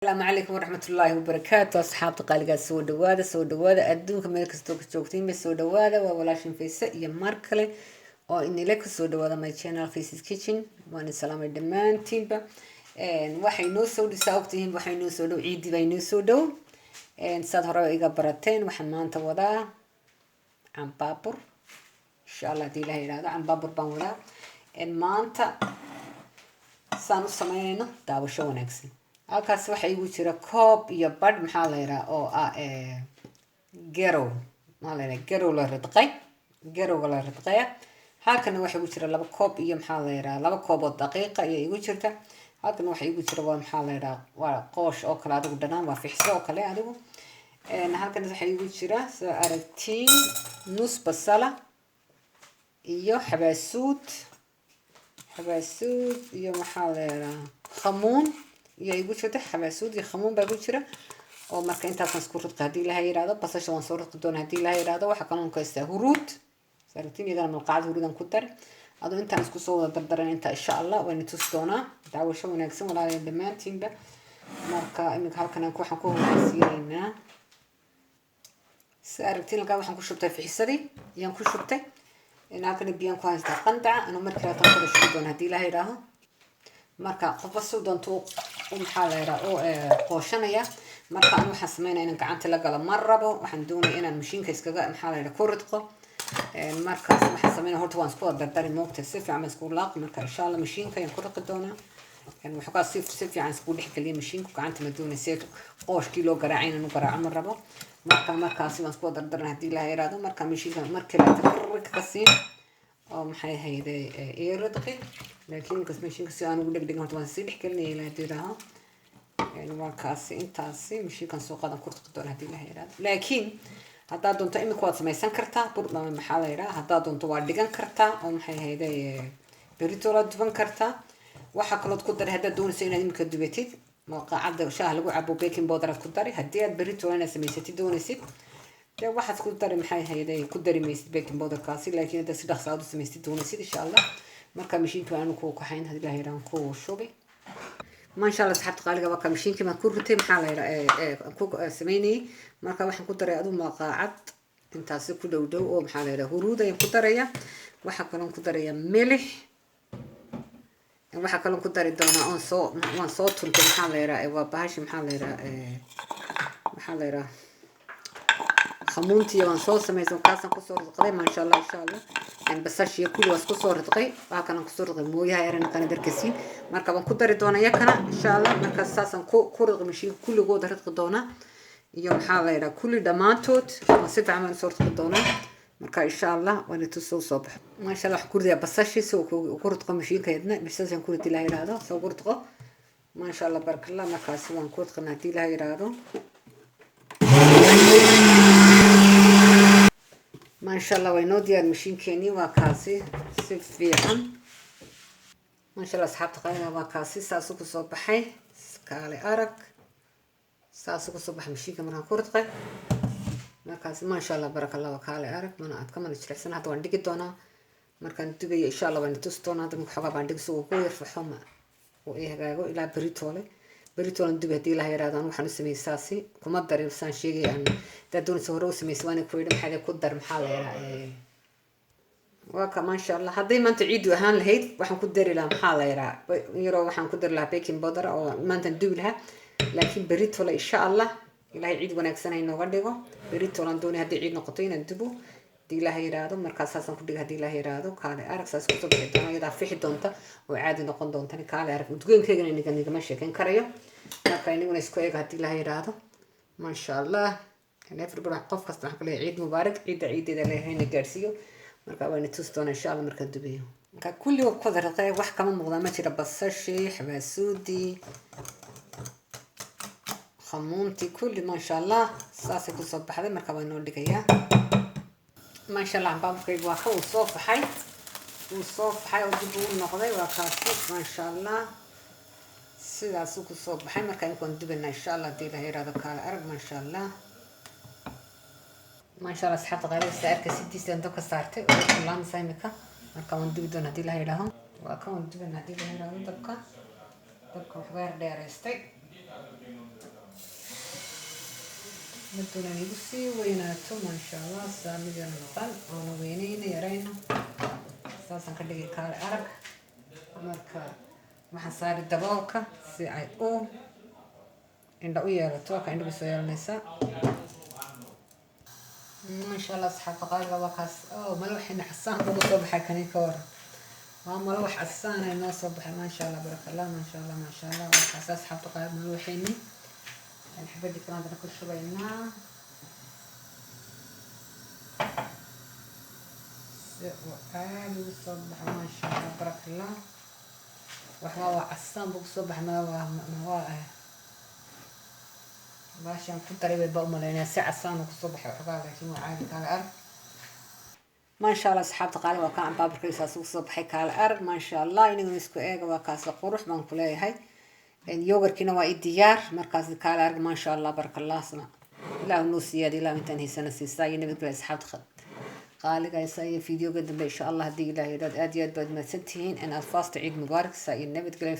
Asalaamu calaykum waraxmatullaahi wabarakaatu. Asxaabta qaaligaa, soo dhawaada, soo dhawaada. Adduunka meel kastoo ka joogtiinba, soo dhawaada. Waa walaashin Fayse iyo mar kale oo inila kasoo dhawaada my channel, Faces Kitchen. Waan idin salaamay dhammaantiinba. Waxay noo soo dhisaa, ogtihiin, waxay noo soo dhow, ciidii baa inoo soo dhow. Saad hore iga barateen, waxaan maanta wadaa cambaabur, insha Allah. Haddii Ilaha yidhaahdo, cambaabur baan wadaa maanta. Saan u sameynayno, daawasho wanaagsan. Halkaas waxaa igu jira koob iyo badh, maxaa la yidhaha, oo ah garow, maxaa la yidhaha, garow la ridqay, garowga la ridqaya. Halkana waxaa igu jira 2 koob iyo, maxaa la yidhaha, 2 koob oo daqiiqa ayaa igu jirta. Halkana waxaa igu jira waa, maxaa la yidhaha, waa qoosh oo kale adigu, dhanaan, waa fixso oo kale adigu. Halkana waxaa igu jira, soo aragtiin, nus basala iyo xabaasuud, xabaasuud iyo, maxaa la yidhaha, khamuun iyo igu jirta. Xabaasuud iyo khamuun baa igu jira. Oo marka intaasaan isku ridqay. Haddii Ilaha yidhaahdo, basasha waan soo ridqi doona haddii Ilaha yidhaahdo. Waxaa kaloon ku haystaa huruud, saragtiin, iyadana malqacad huruudan ku dar. Adoo intaan isku soo wada dardaran inta, insha Allah, wayna tusi doonaa. Daawasho wanaagsan, walaalayaal, dhammaantiinba. Marka iminka halkan waxaan ku horeysiinaynaa, si aragtiin, halkaa waxaan ku shubtay fixisadii ayaan ku shubtay. Halkana biyaan ku haystaa qandaca anuu markii laatan kada shubi doona haddii Ilaha yidhaaho. Marka qofba si doonto u, maxaa la yidhaha, u qooshanaya. Marka anu waxaan sameynaya inaan gacanta la galo ma rabo. Waxaan doonaya inaan mashiinka iskaga, maxaa la yidhaha, ku ridqo. Markaas waxaan sameynaya, horta waan isku wada dardari, moogta, si fiican baan isku laaqi. Marka insha Allah mashiinka ayaan ku ridqi doonaa. Waxoogaa si fiican isku dhexgeliya mashiinku. Gacanta ma doonay si qooshkii loo garaacay inaan u garaaco ma rabo. Marka markaasi waan isku wada dardaran haddii Ilaha yidhaahdo. Marka mashiinka markii laata ka siin oo, maxay hayday, ii ridqi. Laakiin inkas mashiinka si aan ugu dhegdhegin, horta waan sii dhexgelinaya ilaa haddii yidhaaho. Waa kaasi intaasi mashiinkan soo qaadan ku ridqi doona haddii Ilaha yidhaahdo. Laakiin haddaad doonto, imika waad samaysan kartaa bur, maxaa la yidhaha. Haddaad doonto waad dhigan kartaa oo, maxay hayday, beritoolaad duban kartaa. Waxaa kalood ku daray, haddaad doonayso inaad imika dubatid, malqaacadda shaaha lagu cabo baking powder aad ku dari. Haddii aad beritola inaad samaysatid doonaysid, dee waxaad ku dari, maxay hayday, ku dari maysid baking powderkaasi. Laakiin haddaad si dhaqso aad u samaystid doonaysid, insha Allah, marka mashiinka aanu ku kaxayn haddii Ilaha yidhahan ku shubi. Maasha Allah, asxaabta qaaliga, waa ka mashiinkii baan ku ritay, maxaa la yidhaha, ku sameynayay. Marka waxaan ku daray adu malqaacad intaasi ku dhow dhow oo, maxaa la yidhaha, huruud ayaan ku daraya. Waxaa kaloon ku daraya milix. Waxaa kaloon ku dari doonaa oon soo, waan soo tuntay, maxaa la yidhaha, waa bahashi, maxaa la yidhaha, maxaa la yidhaha, khamuuntiya waan soo samaysay, kaasaan kusoo ridqaday. Maasha Allah, insha Allah, basashiya kulli waan isku soo ridqay. Waxaa kalaan kusoo ridqay mooyaha yaran kana darkasiin. Marka waan ku dari doonaa yakana, insha Allah. Marka saasaan ku ridqay mashiinka, kulligooda ridqi doonaa iyo, maxaa la yidhaha, kulli dhammaantood waan si fiican baan soo ridqi doonaa. Marka insha Allah waan itusoo soo baxo. Maasha Allah, waxaan ku ridayaa basashi si uu ku ridqo mashiinka yadna. Basashaan ku ridi Ilaha yidhaahdo, soo ku ridqo. Maasha Allah, barakallah. Markaasi waan ku ridqana haddii Ilaha yidhaahdo. Maasha Allah, waa inoo diyaar mashiinkeenii, waa kaasi si fiican. Maasha Allah, asxaabta qaaliga, waa kaasi saasuu kusoo baxay. Kaale arag, saasuu kusoo baxay mashiinka markaan ku ridqay. Markaasi maasha Allah, baraka Allah, waa kaale arag, mana adka mana jilicsan. Hadda waan dhigi doonaa markaan dubayo, insha Allah, waan tusi doonaa. Hadda marka xogaa baan dhigi si uu ku yarfaxo ma uu ii hagaago ilaa beritoole. Beritoole dubay haddii Ilaha yidhahdo. Anu waxaan u sameeyey saasi, kuma darin saan sheegay. Aan haddaad doonaysa hore u sameysay, waana ku yidhi, maxaa ku dar, maxaa la yidhaha, waa ka. Maasha Allah, hadday maanta ciidu ahaan lahayd, waxaan ku dari lahaa, maxaa la yidhaha, yaroo waxaan ku dari lahaa baking powder oo maantaan dubi lahaa. Laakiin beritoole, insha Allah, Ilahay ciid wanaagsan ha inooga dhigo. Beritolan doonay hadday ciid noqoto inaan dubo haddii Ilaha yidhaahdo. Markaas saasaan ku dhiga haddii Ilaha yidhaahdo. Kaale arag, saas kusoo bixi doona, iyadaa fixi doonta oo caadi noqon doonta. Kaale arag, udgoonkeygana nigama sheekeyn karayo. Marka iniguna isku eega haddii Ilaha yidhaahdo. Maasha Allah, everybody, qof kasta waxaan ku leeyahay ciid mubaarak. Ciidda ciideeda Ilaahay gaarsiiyo. Marka waana tusi doona, insha Allah, markaan dubayo. Marka kulli waa ku wada ridqay, wax kama muuqdaa ma jira. Basashii, xabaasuudii, khamuuntii, kulli, maasha Allah, saasay kusoo baxday. Marka waa noo dhigayaa. Maasha Allah, baaburkayga waa ka uu soo baxay, uu soo baxay oo dib uu noqday. Waa kaasi, maasha Allah, sidaasuu kusoo baxay. Marka inkaan dubanaa, insha Allah, haddii Ilaha yiraahdo. Kaale arag, maasha Allah, maasha Allah, asxaabta qaaliga, sida arka sidiisaan dabka saartay oo kulaanaysa imika. Marka waan dubi doona haddii Ilaha yidhaaho. Waa kan, waan dubana haddii Ilaha yidhaahdo. Dabka waxbaa yar dheeraystay. Ma doonaan igu sii weynaato. Maasha Allah, saa midana noqon oona weyneyna yarayna, saasaan ka dhigay. Kaale arag. Marka waxaan saari daboolka si ay u indha u yeelato. Waa ka indha bay soo yeelanaysaa, maasha Allah. Asxaabta qaaliga, waa kaas oo malawaxina casaan ugu soo baxay. Kani ka waran? Waa malawax casaan ay noo soo baxay. Maasha Allah, baraka Allah, maasha Allah, maasha Allah. Waa kaas, asxaabta qaaliga, malawaxini. Xabadii kale haddana ku shubaynaa si uu aada ugu soo baxo. Maasha Allah, baraka Allah. Waxbaa waa casaan buu kusoo baxay. Waa baashaan ku daray bay ba umaleynaya si casaan uu kusoo baxay waxoogaa, laakiin waa caadi. Kaale arag, maasha Allah. Asxaabta qaali, waa kaan baabarkiisaas ugu soo baxay. Kaale arag, maasha Allah. Inaguna isku eega. Waa kaas, qurux baan ku leeyahay. Yogurkiina waa i diyaar. Markaas kaale arag, maasha Allah, baraka Allah. Sana Ilaahu noo siyaada, Ilaahu intaan haysana siisaa iyo nabadgelya. Asxaabta qaaligaysa iyo videoga dambe, insha Allah, haddii Ilaah yidhahdo. Aad iyo aad baad mahadsantihiin. In alfaasta ciid mubaarak saa iyo nabadgelya.